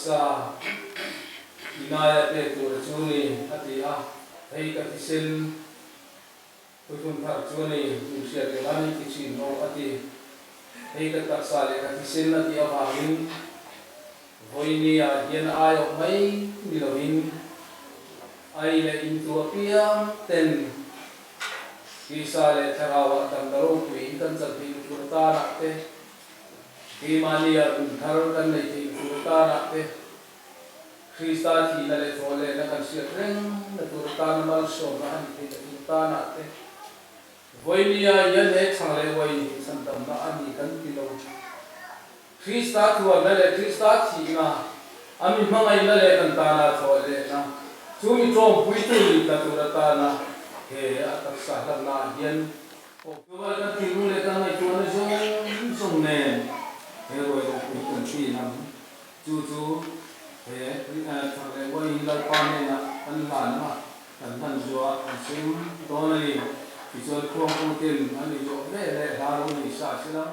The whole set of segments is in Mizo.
taksa i naia pek tur a chu ni, a ti a. Hei ka thisen Thuthlung thar chu a ni, min hriat reng a ni ti thin rawh, a ti. Hei ka taksa leh ka thisen a tih avangin vawinia hian ai awm mai ni lovin ai leh intu apiang ten tisa leh thlarauah damna ropui kan chan theihna tur atanah te, keimahnia nun thar kan nei theihna tur atanah te, Krista thihna leh thawhlehna kan hriat reng na tur atana malsawmna a ni thei na tur tanah te, vawinia hian he chhang leh uai hi chhandamna a ni kan ti lo. Krista thuanna leh Krista thihna, a mi hmangaihna leh kan tana thawhlehna, chu mi ṭawmpuitu nihna tur atana he a taksa hlanna ah hian Chuan kan thinlung leh kan ngaihtuahna zawng zawng nen he ruai ropui kan ṭhin ang. Chu chu he thar leh uaiin Lalpa hnenah kan hlan a, kan hlan zuah an sim dawn a ni. Tichuan khuangputin an inzawh ve leh hla lo nei sa a si lo.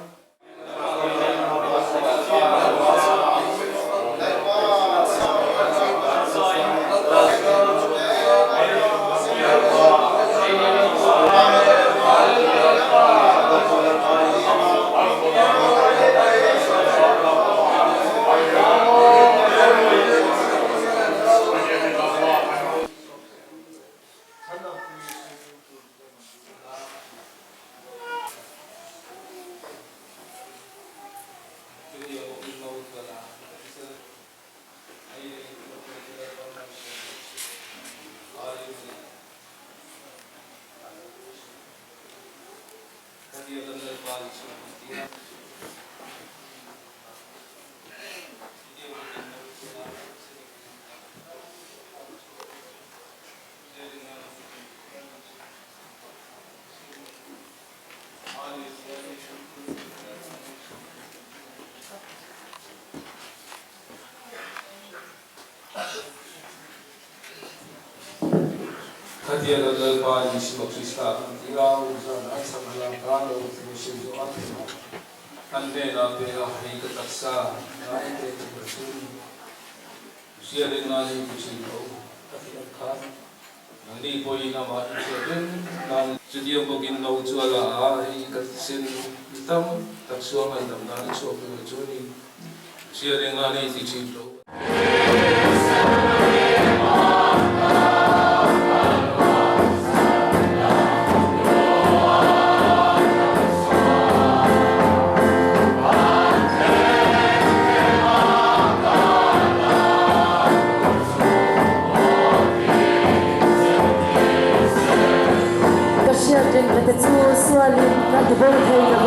Khatiang kan Lalpa Isua Krista kan tih a, zan a chhak a lang ta lo thu sawi zawh a, an hnenah pe a, hei ka taksa ngai te tur chu hria reng ngai in ti thin lo a tih ang khan nangni pawhin amah in hriat reng nan chutiang bawkin no chu a la a, hei ka thisen mi tam tak sual ngaihdam nan a chhuak tur chu a ni. Hria reng a nei ti thin lo. Ka hriat reng kha te chu sualin ka ti bo thei lo.